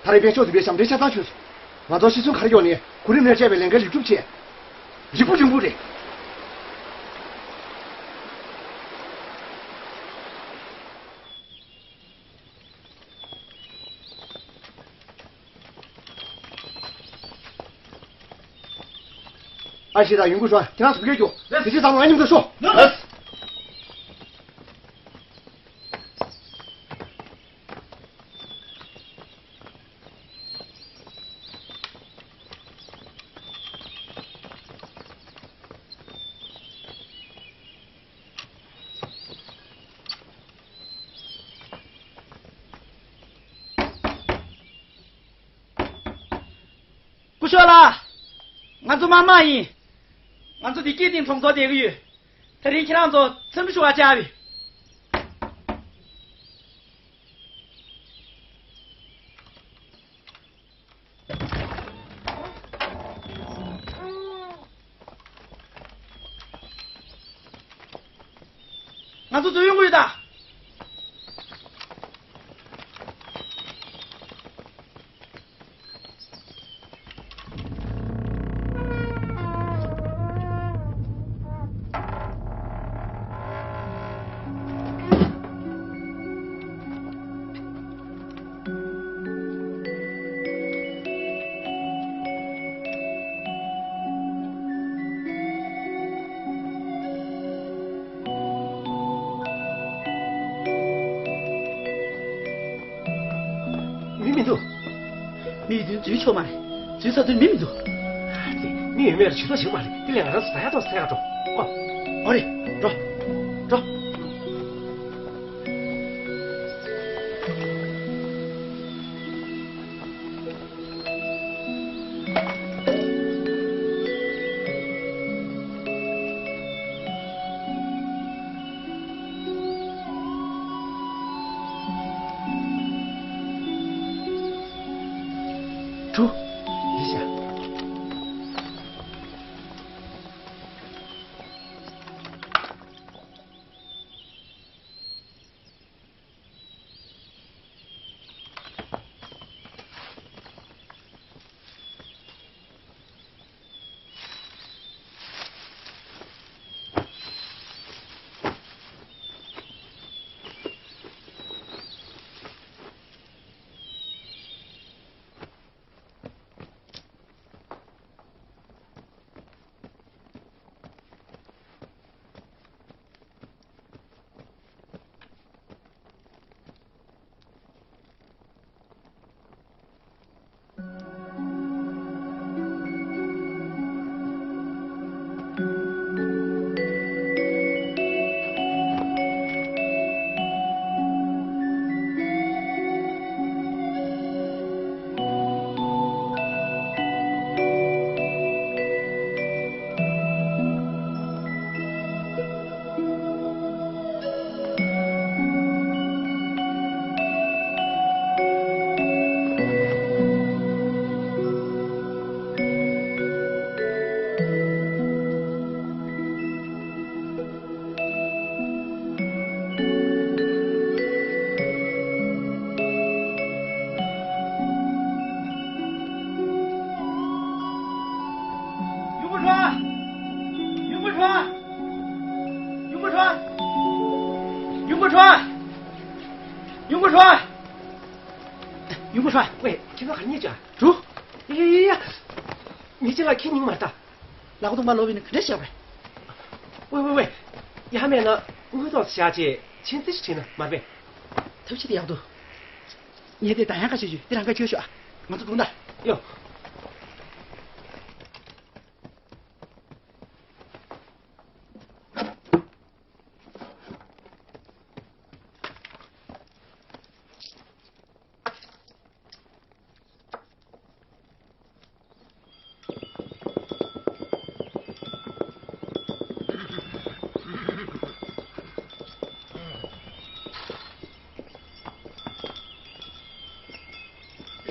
ད་རེས་དཔལ་མཆོག་འདི་པའི་ཞབས་འདྲེན་ཆ་ཚང་བྱོས་སོང་། ང་ཚོ་ཤི་གསོན་ག་རེ་ཡོད་ནས་གོ་རིམ་ལས་བྱས་པའི་ལས་འགན་ལེགས་གྲུབ་བྱས། ལེགས་པོ་འབྱུང་པོ་རེད། ཨ་ཤེ་དང་ཡོང་གུ་ཧྲོ་ཁྱེད་རང་ཚོ་སྐད་རྒྱོབ། དེ་ཚེ་ཚང་མ་ང་མཉམ་དུ་ཤོག་ལགས། ལགས། ང་ཚོ་དམར་དམག་ཡིན། ང་ཚོ་བདེ་སྐྱིད་སྟེང་གྲོང་ཚོར་བསྡད་ཀྱི་ཡོད། དེ་རིང་ཁྱེད་རང་ཚོ་འཚམས་འདྲི་ཞུ་བར་བཅར་བས། ང་ཚོ་ཚོ་ཡོང་གི་ཡོད་ད། མི་མི་འདུག་མི་ཡོད་དུས་འཛུལ་ཆོག་མ་རེད། འཛུལ་ཚར་དུས་མི་མི་འདུག་དེ་མི་ཡོད་མེད་ལ་ཇུས་གཏོགས་བྱེད་མ་རེད། དེ་ལས་ང་རང་ཚོ་ཟ་ཡག་ཏོག་ཟ་ཡག་འགྲོ་ཨོ། ཨོ་རེད། འགྲོ། འགྲོ། འགྲོ། ཡིན་ཤག་ཡུམ་བུ་ཁྲོ། ཡུམ་བུ་ཁྲོ། ཡུམ་བུ་ཁྲོ། ཡུམ་བུ་ཁྲོ། ཡུམ་བུ་ཁྲོ། ཡུམ་བུ་ཁྲོ། ཝེ། ཁྱེད་ཚོ་ག་རེ་ཉལ་ཅིག་ཨ། རུ། ཡ་ཡ་ཡ་ཡ། ཉལ་ཅིག་ལ་ཁྱེད་ཉིན་མ་རེད་ད། ལག་ཐོག་མ་ལོག་པ་ཡིན་ན་ག་འདྲ་བྱས་པ་རེད། ཝེ་ཝེ་ཝེ། ཡ་མེད་ན་དངུལ་ཏོག་ཙམ་བཞག་བྱས་ཆེན་ཙི་ཞིག་བྲིས་ན་མ་རེད་པས། ཐབས་ཤེས་དེ་ཡག་འདུག་ངས་དེ་ད་ཡང་ཁ་ཤས་ཞུས། དེ་རང་ཁ་ཁྱོད་ཤོག་ཨ། ང་ཚོ་འགྲོ་ད། ཡོ།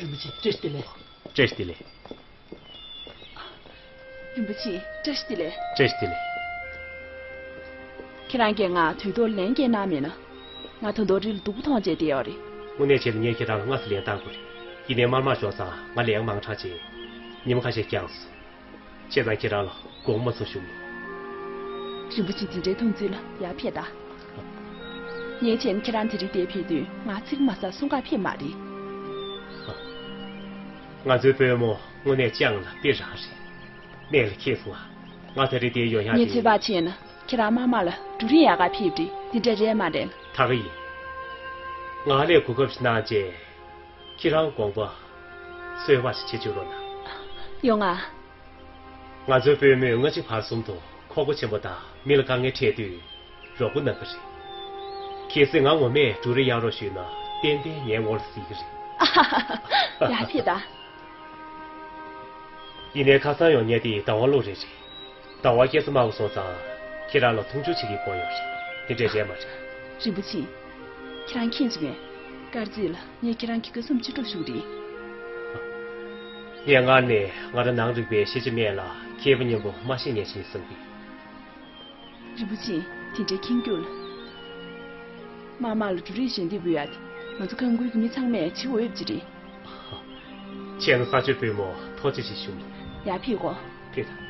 རིན་པོ་ཆེ། བཀྲ་ཤིས་བདེ་ལེགས། བཀྲ་ཤིས་བདེ་ལེགས། རིན་པོ་ཆེ། བཀྲ་ཤིས་བདེ་ལེགས། བཀྲ་ཤིས་བདེ་ལེགས། ཁྱེད་རང་གིས་ང་དུས་ཐོག་ལན་སྐྱེལ་གནང་མེད་ན། ང་ད་དུང་རི་ལ་སྡུག་པོ་མཐོང་བྱས་བསྡད་ཡོད་རེད། དངོས་གནས་བྱས་ན་ངས་ཁྱེད་རང་ལ་སྔ་ས་ལན་བཏང་དགོས་རེད། ཡིན་ནའི་དམར་དམག་ཤོར་ཙང་ང་ལན་མང་དྲགས་བྱས། ཉིན་མོ་ཁ་ཤས་འགྱངས་སོང་། བྱས་ཙང་ཁྱེད་རང་ལ་དགོངས་པ་མ་ཚོམ་ཞུ་གི་ཡིན། རིན་པོ་ཆེ་འདི་འདྲའི་མཐོང་ཚུལ་ལ་ཡར་ཕེབས་དང་། ངས་བྱས་ན་ཁྱེད་རང་དེ་རིང་འདིར་ཕེབས་དུས་ང་ཚིག་མ་ཟ་གསུང་གར་ཕེབས་མ་རེད། ང་ཚོའི་དཔོན་མོ་དངོས་གནས་སྤྱང་ལ་དཔེ་རང་རེད། གནད་ལ་འཁེལ་སོང་ཨ། ང་ད་རེས་འདིར་ཡོང་ཡག་ངས་དེ་ཚོད་དཔག་བྱས་ན་ཁྱེད་རང་དམར་དམག་ལ་འབྲུ་རིགས་ཡག་ག་ཕེབས་རེད། དེ་འདྲ་རེད་མ་རེད། ད་ག་ཡིན། ང་ལ་གོ་སྐབས་ཤིག་གནང་བྱས། ཁྱེད་རང་དགོངས་པ་ཚོད་དཔག་ཞིག་བྱེད་བཅུག་རོགས་གནང་། ཡོང་ང་། ང་ཚོའི་དཔོན་མོས་སྔ་ཕྱི་བར་གསུམ་དུ་ཁོག་པ་ཆེན་པོ་དང་མི་ལ་དཀའ་ངལ་འཕྲད་དུས་རོགས་པ་གནང་གི་རེད། གལ་སྲིད་ང་ངོ་མས་འབྲུ་རིགས་གཡར་རོགས་ཞུས་ན་ཏན་ཏན་ངའི་ངོ་ལ་གཟིགས་ཀྱི་རེད། ཡ་ཕེབས་དང་། ཡིན་ནའི་ཁ་སང་ཡང་ངས་དེ་ཟླ་བ་ལོ་རེ་རེད། ཟླ་བ་སྐྱེས་སོ་མ་གོ་སོང་ཙང་ཁྱེད་རང་ལ་མཐོང་ཆུང་བྱེད་ཀྱི་དགོངས་ཡོད་རེད། དེ་འདྲས་རེད་མ་རེད། རིན་པོ་ཆེ། ཁྱེད་རང་མཁྱེན་སོང་ངས། སྐར་རྩིས་ལ་ངས་ཁྱེད་རང་གི་སྐུ་སུམ་ཅི་སྤྲོ་ཞུ་གི་རེད། ངས་སྔར་ནས་ང་རང་ནང་རིག་པའི་ཤེས་བྱ་མེད་ལ་མཁས་པ་མཉམ་པོ་མ་ཤེས་ཉན་ཤེས་བསམ་གི། རིན་པོ་ཆེ། དེ་འདྲའི་མཁྱེན་རྒྱུ་ལ། དམར་དམག་ལ་འབྲུ་རིགས་ཞལ་འདེབས་འབུལ་ཡ་དེ་ང་ཚོ་ཁང་ཁུལ་གྱི་མི་ཚང་མས་བྱེད་འོས་པ་ཅིག་རེད། བྱས་ན་ས་ཆོས་པུས་མོ་ཐུགས་རྗེ་ཆེ་ཞུ། ཡར་ཕེབས་དགོས། ཕེབས་དང་།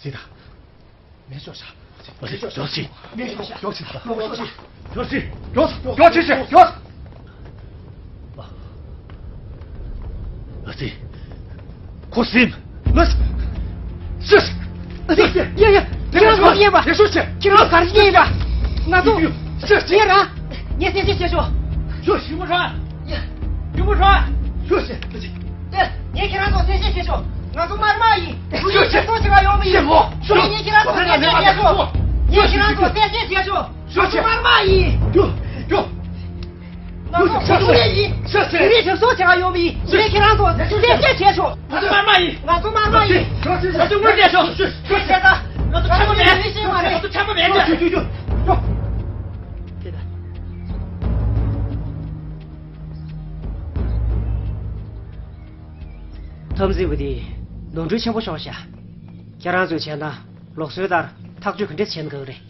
སྲིད་ད། མེ་ཤོག་ཤ། མེ་ཤོག་ཤ། མེ་ཤོག་ཤ། མེ་ཤོག་ཤ། མེ་ཤོག་ཤ། མེ་ཤོག་ཤ། ཨ་ཙི། ཁོ་སྲིད། ལོས། ཤོག་ཤ། ཨ་ཙི། ཡ་ཡ། ཁྱེད་རང་ཁོ་ཡིན་པ། མེ་ཤོག་ཤ། ཁྱེད་རང་གར་ཡིན་པ། ང་ཚོ། ཤོག་ཤ། ཁྱེད་རང་། ངས་གསལ་བཤད་བྱེད་ཆོག་ཤོག་ཤ། ཡུ་མོ་ཧྲན། ཡ། ཡུ་མོ་ཧྲན། ཤོག་ཤ། ཨ་ཙི། ངས་ཁྱེད་རང་ཚོ་གསལ་བཤད་བྱེད་ཆོག་ང་ཚོ་དམར་དམག་ཡིན། ཤོག་ཤ། ཚོགས་བྱེད་ག་ཡོང་མི་ཡིན། ཤོག་ཤ། ངས་ཁྱེད་རང་ཚོ་གསལ་བཤད་བྱེད་ཆོག་ངས་ཁྱེད་རང་ཚོ་གསལ་བཤད་བྱེད་ཆོག་ང་ཚོ་དམར་དམག་ཡིན། ཡོ། ཡོ། ང་ཚོ་གོ་ཐུབ་ཡས་ཡིན། ཤོག་ཤ། དེ་རིང་ཚོགས་བྱེད་ག་ཡོང་མི་ཡིན། ངས་ཁྱེད་རང་ཚོ་གསལ་བཤད་བྱེད་ཆོག་ང་ཚོ་དམར་དམག་ཡིན། ང་ཚོ་དམར་དམག་ཡིན། ང་ཚོ་དངུལ་སྤྲད་ཆོག་ཤོག་ཤ། ང་ཚོ་ཁྲེལ་བ་མེད། ང་ཚོ་ཁྲེལ་བ་མེད། ཡོ། ཡོ། ཡོ། འཐབ་འཛིང་པ་དེ་ནོར་འཁྲུལ་ཆེན་པོ་ཤོར་ཤག་ཁྱེད་རང་ཚོས་བྱས་ན་ལུགས་སྲོལ་ལྟར་ཐག་གཅོད་ག་འདྲས་བྱས་ན་དགའ་གི་རེད།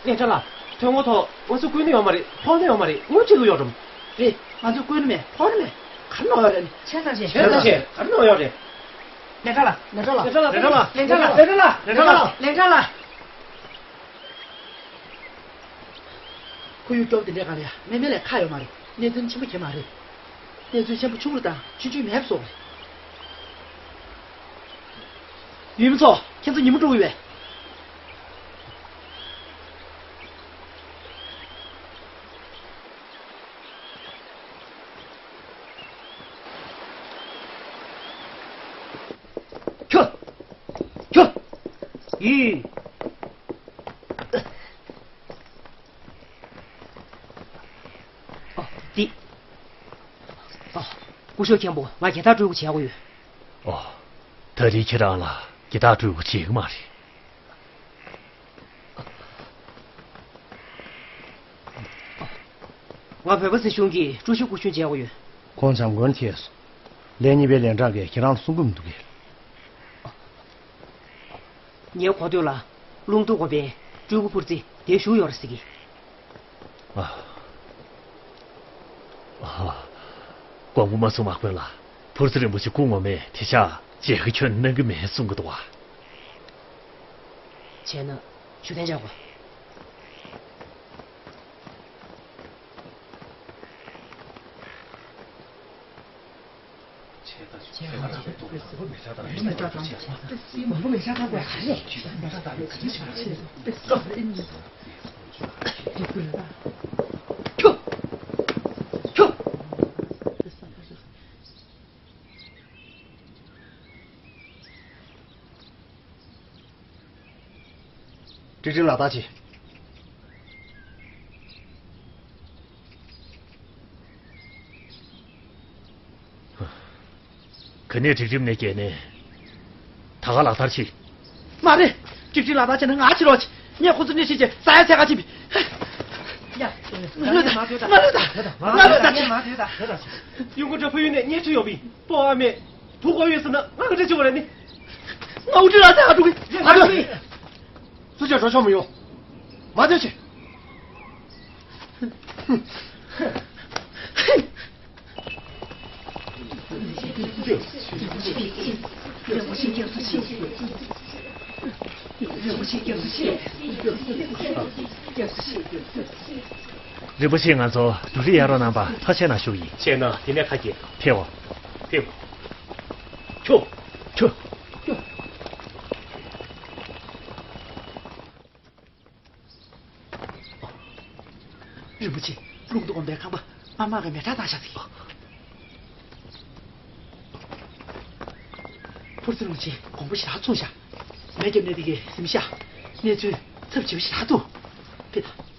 ལས་བྲལ་ལགས། ཐོན་དངོས་ཐོག་ང་ཚོས་བསྐུལ་ནི་ཡོད་མ་རེད། ཕོག་ནི་ཡོད་མ་རེད། དངུལ་སྤྲད་ཀྱི་ཡོད་དམ། རེད། ང་ཚོས་བསྐུལ་ནི་མེད། ཕོག་ནི་མེད། ག་རེ་གནང་ཡོད་རེད། བྱས་ཙང་བྱས། བྱས་ཙང་བྱས། ག་རེ་གནང་ཡོད་རེད། ལས་བྲལ་ལགས། ལས་བྲལ་ལགས། ལས་བྲལ་ལགས། ལས་བྲལ་ལགས། ལས་བྲལ་ལགས། ལས་བྲལ་ལགས། ལས་བྲལ་ལགས། ཁོར་ཡུག་སྐྱོབ་དེ་འདྲའི་སྒང་ལ་ཡ་མེ་མེ་ལས་ཁག་ཡོད་མ་རེད། གནད་དོན་ཆེན་པོ་གང་ཡང་མ་རེད། གནས་ཚུལ་ཆེན་པོ་ཆུང་རུ་དང་ཆུང་ཆུང་མེད་པ་བཟོ་དགོས། ཡུལ་མི་ཚོ། ཁྱེད་ཚོ་ཉིན་མོ་འགྲོ་གི་ཡོད་པས། ཁྱོད། ཁྱོད། ཡིན། ཨ། འདི། ཨ། སྐུ་ཞབས་མཁན་པོ། ང་རྒྱལ་ཐག་སྤྲོད་དགོས་བྱ་དགོས་ཡོད། ཨོ། ད་རེས་ཁྱེད་རང་ལ་རྒྱལ་ཐག་སྤྲོད་དགོས་བྱེད་ཀྱི་མ་རེད། ང་བོད་པ་སྲིད་གཞུང་གི་ཀྲུའུ་ཞི་སྐུ་མཆེད་མཇལ་དགོས་ཡོད། ཁོང་བྱམས་མགོན་ཐེགས་སོང་། ལན་གཉིས་པའི་ལན་གྲངས་ཀྱིས་ཁྱེད་རང་ལ་གསུང་གི་མི་འདུག་གས། ངའི་གོ་ཐོས་ལ་ཀླུང་རྟ་དགོན་པའི་སྤྲུལ་སྐུ་ཕུར་རྩེ་དེར་བཞུགས་ཡོད་རེད་ཟེར་གི། ཨ། ཨ། དགོངས་པ་མ་ཚོམ་མ་དགོན་ལགས། ཕུར་རྩེ་རིན་པོ་ཆེ་སྐུ་ངོ་མས་དེ་ཤག་མཇལ་ཁ་ཁྱོན་གནང་གི་མེད་གསུང་གི་འདུག་བ། བྱས་ན་བཞུགས་གདན་འཇགས་དགོས། ཀྲིག་ཀྲིག་ལགས་བདག་གཅེས། ག་ནས་སྒྲིག་ཁྲིམས་ནས་བརྒལ་ནས། ད་ག་ལག་བསྟར་བྱེད། མ་རེད། སྒྲིག་ཁྲིམས་ལག་བསྟར་བྱས་ན་ང་ཕྱིར་རོགས་བྱེད། ངས་ཁོ་ཚོ་གནོད་བྱེད་བྱས་ས་ཡ་ཚད་ག་ཕྱིན་པ། ཡ། མ་ལོས་དང་། མ་ལོས་དང་། མ་ལོས་དང་། ཡུལ་སྐོར་བ་ཕ་ཡུལ་ནས་ཉེ་ཆུ་ཡོང་བའི་སྤོ་བ་མེད། བུ་གོ་ཡོད་ཟེར་ན་ང་ག་འདྲ་བྱེད་དགོས་རེད་ནི། ང་འུ་ཁྲི་ལ་ཚད་ག་འགྲོ་གི། མ་འགྲོ། སུ་ཅག་འགྲོ་ཆོག་མི་ཡོང་། མ་སྡོད་ཅིག། རིན་པོ་ཆེ། ང་ཚོ་འབྲུ་རིགས་གཡར་རོགས་གནང་པ་ཐུགས་རྗེ་གནང་ཞུ་གི་ཡིན། བྱས་ན་དེ་ནས་ཁ་གྱེས། ཐེའོ། ཐེའོ། ཁྱོ། ཁྱོ། རིན་པོ་ཆེ། རླུང་དུ་འོང་པའི་ཁང་པ་ཨ་མ་གི་མེ་སྲེག་བཏང་བཞག་ཟིག། ཕུར་ཚུར་རླུང་ཆེན་གོང་བུ་ཞེ་དྲག་བཙུགས་བཞག། མེ་བརྒྱབ་ནས་དེ་གའི་གཟིམ་ཤག། གནས་ཚུལ་ཚབས་ཆེ་བ་ཞེ་དྲག་འདུག། ཕེབས་དང་།